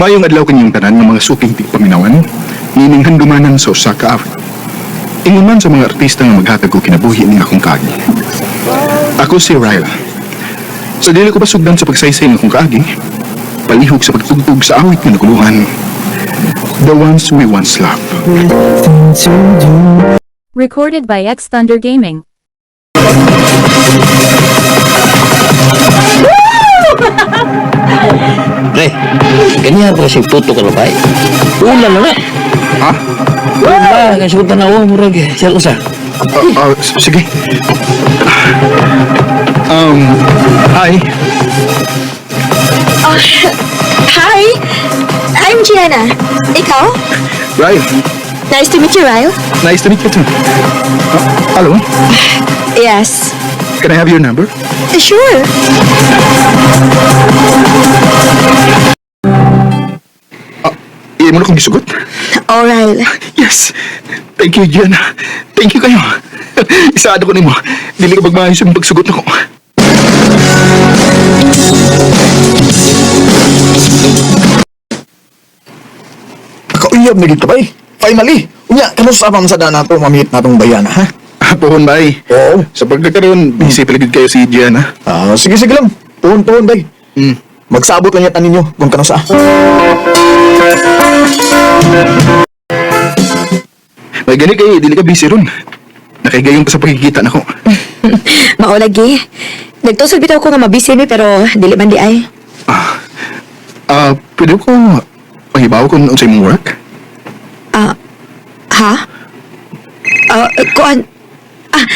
Mayong adlaw kanyang tanan ng mga suking tigpaminawan, nining handumanan sa usa ka awit. Ingon man sa mga artista nga maghatag og kinabuhi ning akong kaagi. Ako si Ryla. Sa dili ko pasugdan sa pagsaysay ng akong kaagi, palihog sa pagtugtog sa awit nga naguluhan, The Ones We Once Loved. Recorded by X Thunder Gaming. Pre, ganyan pa kasi tuto ka na ba? Ulan na na. Ha? Ulan ba? Kasi kung tanawa, murag. Siya ko sa. Sige. Hi. Oh, hi! I'm Gianna. Ikaw? Ryle. Nice to meet you, Ryle. Nice to meet you too. Hello? Yes. Can I have your number? Sure. Iyan mo na kong gisugot. Oh, Ryle. Yes. Thank you, Gianna. Thank you kayo. Isaado ko nimo. Dili ka magmaayos yung pagsugot nako. Nakauyab na gid ka bay. Finally. Unya, kamusta pa man sa daan nato mamit natong bayana, ha? Pohon, bay. Oo. Sa pagkakaroon, busy palagid kayo si Gianna. Ah, sige sige lang. Tuhon tuhon bay. Magsabot lang yata ninyo kung kano sa. May gani kay dili ka busy ron. Nakahigayon pa sa pagkikita nako. Maulagi. Nagtusol bitaw ko nga mabisi mi pero dili man di ay. Ah, pwede ko pahibaw kung unsay imong work? Ah, ha? Ah, kuan. Ah,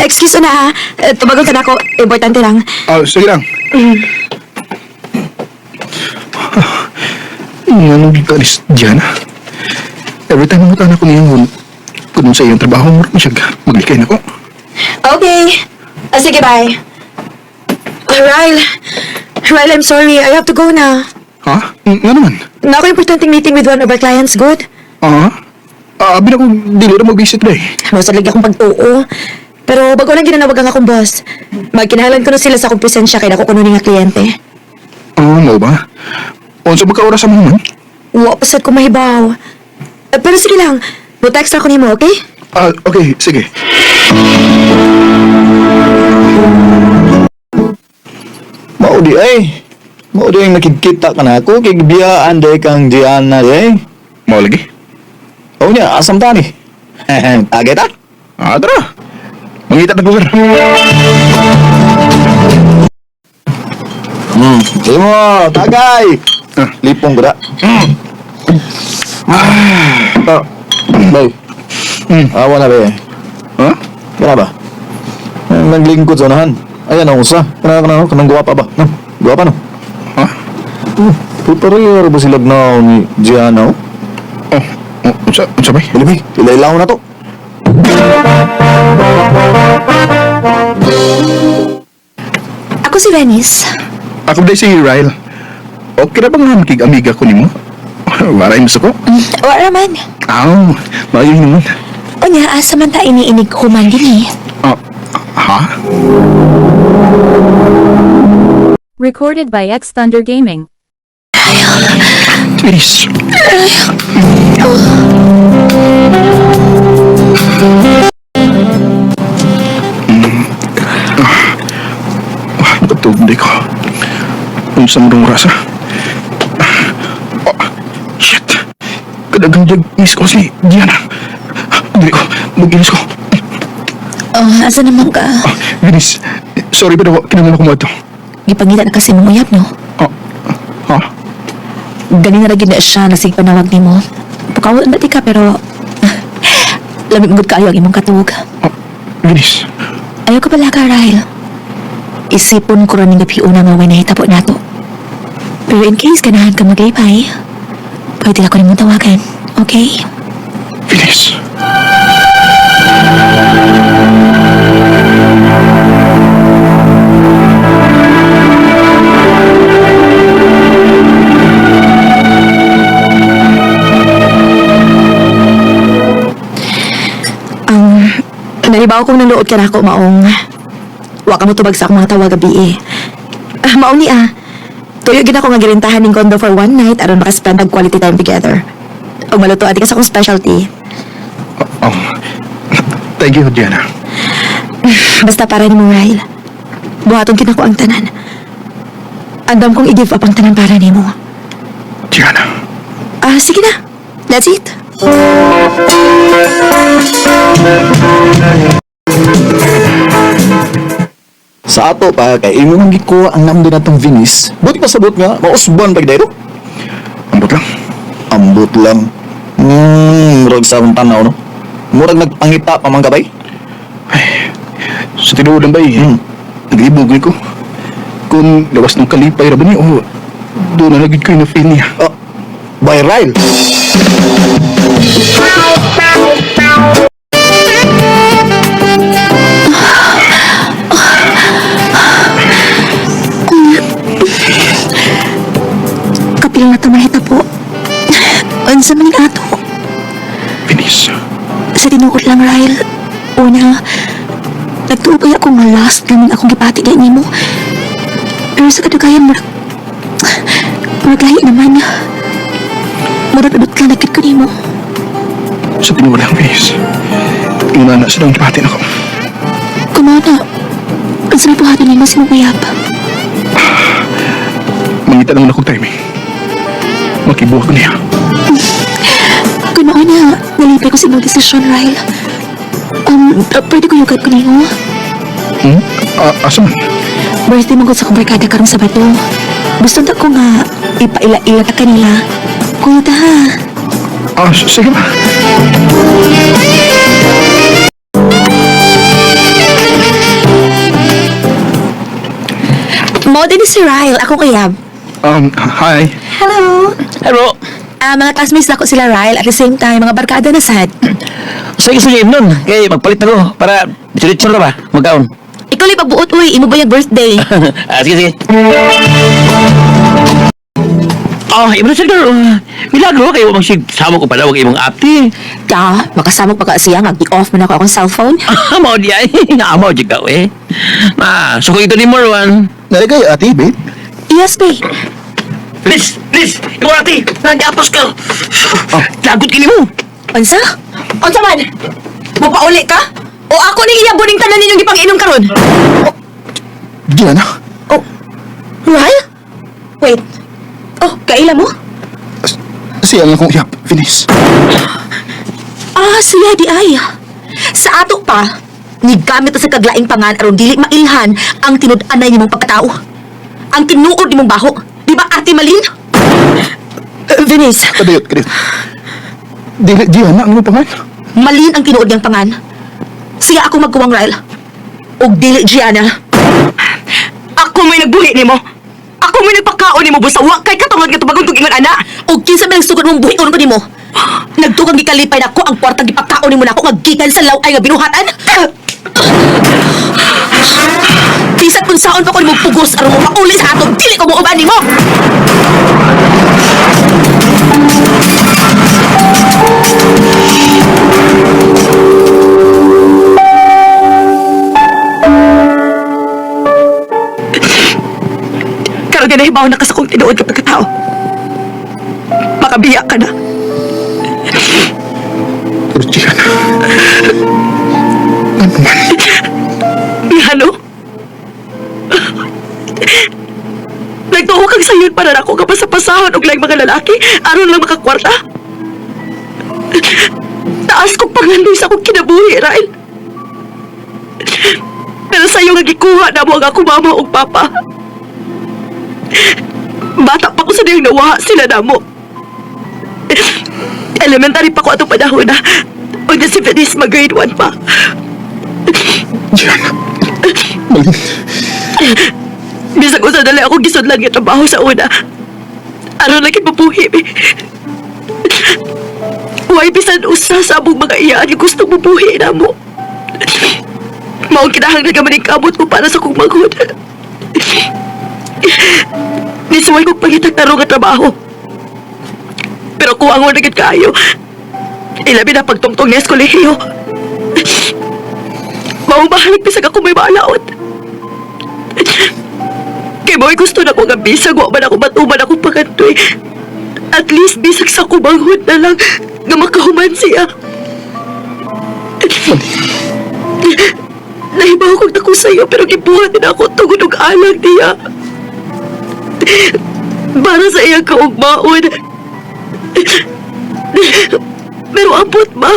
excuse na ha. Tumagon ka na ako. Importante lang. Ah, sige lang. Anong ka ni Gianna? Every time mangutan ako niya kung sa iyong trabaho, murag man siya maglikay nako. Okay. Ah, sige, bye. Oh, Ryle. Ryle, I'm sorry. I have to go na. Ha? Nga naman. Na ako importanteng meeting with one of our clients, good? Ah? Ah, abi na kung dili ra mag-visit day. Mao sa lagi akong pagtuo. Pero bago lang ginanawag ang akong boss. Magkinahalan ko na sila sa akong presensya kay nako kuno ni nga kliyente. Ah, mao ba? Unsa ba ka oras sa mga man? Wa pa sad ko mahibaw. Eh, pero sige lang, mo-text ako nimo, okay? Ah, okay, sige. Mao di ay. Mao di ang nakikita ka na ako kay gibiyaan day kang Gianna di ay. Mao lagi. Oo niya, asam ta ni. Tagay ta. Ah, tara. Mangita ta lugar. Sige mo, tagay. Ah. Lipong ko da. Ah. Bay. Awa na bay. Ha? Kana ba? Ang naglingkod sa unahan. Ayan ang usa. Kana kana kanang guwapa ba? No. Guwapa no. Ha? Pareho ba sila na ni Gianna? Oh? Oh, oh, unsa bay? Dili bay, ilailaw na to. Ako si Venice. Ako day si Ryle. Okay ra ba nga makig-amiga ko nimo? Waray mo ko? Wa ra man. Aw, maayo naman. Unya, asa man ta iniinig human dinhi. Ah, ha? Recorded by X Thunder Gaming. Please. Ah, nakatulog di ko. Unsa mo dong rasa? Oh, shit. Kadagang jag miss ko si Diana. Dili ko, mag-inis ko. Oh, asa naman ka? Ah, Venice, sorry pero kinahanglan ko mo ito. Gipangita na kasi mong uyab, no? Ah, ha? Gani na ra gyud na siya nasig panawag nimo. Pukawon ba ti ka pero lamig gud kaayo ang imong katuog. Ah, Venice, Ayaw ko pala ka, Ryle. Isipon ko rin ng gabi una nga way nahitabo nato. Pero in case ganahan ka maglipay, pwede ako nimong tawagan, okay? Venice. Nanibaw kong naluot ka na ako, maong. Wa ka mo tubag sa akong mga tawag gabi eh. Ah, maong ni ah. Tuyo gid ako nga girintahan ning condo for one night aron makaspend og quality time together. Og maluto ati ka sa akong specialty. Oh, thank you, Gianna. Basta para nimo, Ryle. Buhaton gid ako ang tanan. Andam kong i-give up ang tanan para nimo. Gianna. Ah, sige na. That's it. Sa ato pa, kay imo man gikuha ang namdo natong Venice. Buti pa sabot nga, mausban pag dayro. Ambot lang. Ambot lang. Murag sa akong tanaw, no? Murag nagpangita pa man kabay. Sa tinuod lang ba eh. Naglibog ni ko. Kung lawas ng kalipay ra ba niya o doon na nagid ko yung na-feel niya. Oh, by Ryle. Kapil na tumahita po. Unsa man ning ato? Venice. Sa tinuod lang, Ryle. Una, nagtuo pa ako nga last namin akong gipati di nimo. Pero sa kadugayan, murag lahi naman. Murag adot lang nagkit ko nimo. Sa tinuod lang, Venice. Una na silang gipati na ko. Kumana, unsa may buhaton nimo sa imong uyab? Mangita lang na akong timing. Makibuha ko niya. Kumana, nalipay ko sa imong desisyon, Ryle. Pwede ko yugat ko nimo? Hmm? Ah, asa man? Birthday mo gud sa akong barkada karong Sabado. Gusto ta ko nga ipaila-ila ta kanila. Kuya ta ha. Ah, sige ba? Mo din ni si Ryle, ako kayab. Hi. Hello. Hello. Ah, mga classmates nako sila Ryle at the same time mga barkada na sad. Sa gusto niya nun, kay magpalit na ko para diretso na ba magkaon. Ikaw lang pagbuot uy, imo ba yung birthday? Ah, sige, sige. Oh, imo na siya girl. Milagro kayo magsig sama ko pala wag imong apti. Da, makasama pa ka siya nga gi-off man ako akong cellphone. Amo di ay, amo di ka eh. Ma, so ko ito ni Marwan. Nari kayo, ati, babe. Yes, babe. Please, please, ikaw ati, nandiapos ka. Oh. Lagot kini mo. Unsa? Unsa man? Mopauli ka? O ako ning iyabon ning tanan ninyong gipang-inom karon? Gianna. Oh. Ryle? Wait. Oh, kaila mo? Siya ang akong uyab, Venice. Ah, siya di ay. Sa ato pa, nigamit ta sa kaglaing pangan aron dili mailhan ang tinud-anay nimong pagkatao. Ang tinuod nimong baho. Di ba, Ate Malin? Venice, Kadayot, kadayot. Dili, Gianna, ang imong pangan? Malin ang tinuod niyang pangan. Siya ako magkuwang Ryle. Og dili Gianna. Ako may nagbuhi nimo. Ako may nagpakaon nimo busa wa kay katungod nga tubagon tug ingon ana. Og kinsa may nagsugod mong buhi ko nimo. Nagtukang gikalipay nako ang kwartang gipakaon nimo nako nga gikan sa law ay nga binuhatan. Bisan kung saon pa ko nimo pugos aron mo mauli sa atong dili ko muuban nimo. Karon ginahibaw na ka sa kong tinuod kapag katao. Makabiya ka na. Pero Gianna. Ano man? Ano? Nagtuo kang sayon para nako ka pasapasahan og laing mga lalaki aron lang makakwarta. Taas kong pangandoy sa akong kinabuhi, Rael. Pero sa'yo nga gikuha na mo ang akong mama ug papa. Bata pa ko sa diyang nawaha sila na mo. Elementary pa ko atong panahon na. Unya si Venice mag-grade 1 pa. Gianna. Malin. Bisag usa dali ako gisudlan nga trabaho sa una. Aron lang mabuhi mi. Why bisan usa sa among mga iyaan yung gusto mabuhi na mo. Maong kinahanglan ka man kamot mo para sa kong manghod. Nisuway kong pangitag tarong nga trabaho. Pero kuha na gid kaayo. Ilabi na pagtungtong niya sa kolehiyo. Maong bahalag bisag ako may maalaot. Kay mo'y gusto na ko nga nga bisag wa man ako matuman akong pangandoy. At least bisag sa kumanghod na lang nga makahuman siya. Nahibaw kong dako sa'yo pero gibuhat din ako tungod og alang niya. Para sa iyang kaugmaon. Pero ambot ba?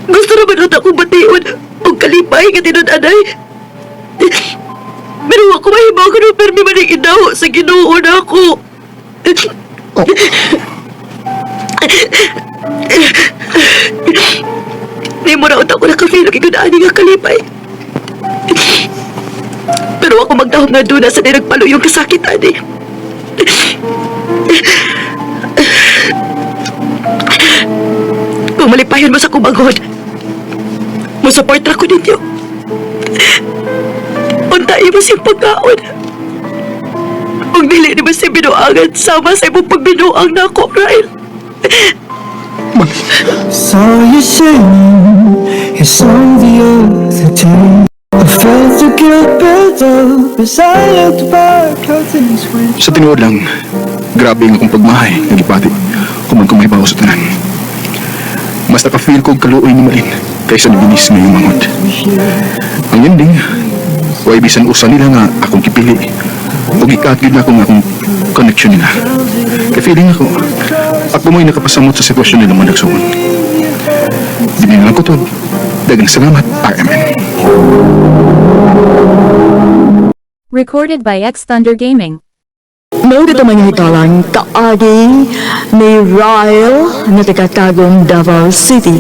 Gusto naman uta akong bation og kalipay nga tinud-anay. Pero ako mahibaw ko nung permi man ang inaw sa Ginoo na ako. Oh. Di mo na uta ko nakafeel og ingon ani nga kalipay. Pero ako magdahom nga duna sa di nagpaluyong kasakit ani. Kung malipayon mo sa kumanghod, mo support ra ko ninyo. Unta mo siyang pagkaon. Kung dili ni mo siya binuangan, sama sa imong pagbinuang na ako, Ryle. Saw you singing your song the other day. I felt the guilt build up as I looked back how things went. Sa tinuod lang, grabe ang akong pagmahay nga gipati. Human ko mahibaw sa tanan. Mas naka-feel ko og kaluoy ni Malin kaysa ni Binis ngayong mangod. Ang ending, way bisan usa nila nga akong gipili. O gi-cut gyud na akong akong connection nila. Kay feeling ako, ako mo'y nakapasamot sa sitwasyon nila mga nagsuon. Di na lang ko to. Daghang salamat, RMN. Recorded by X Thunder Gaming. Mao dito mga hikalang kaagi ni Ryle nga taga-Tagum, Davao City.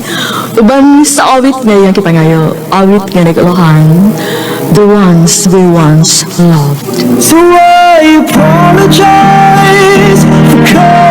Uban sa awit nga iyang kipangayo, awit nga nag-ulahan, "The Ones We Once Loved." So I apologize for calling.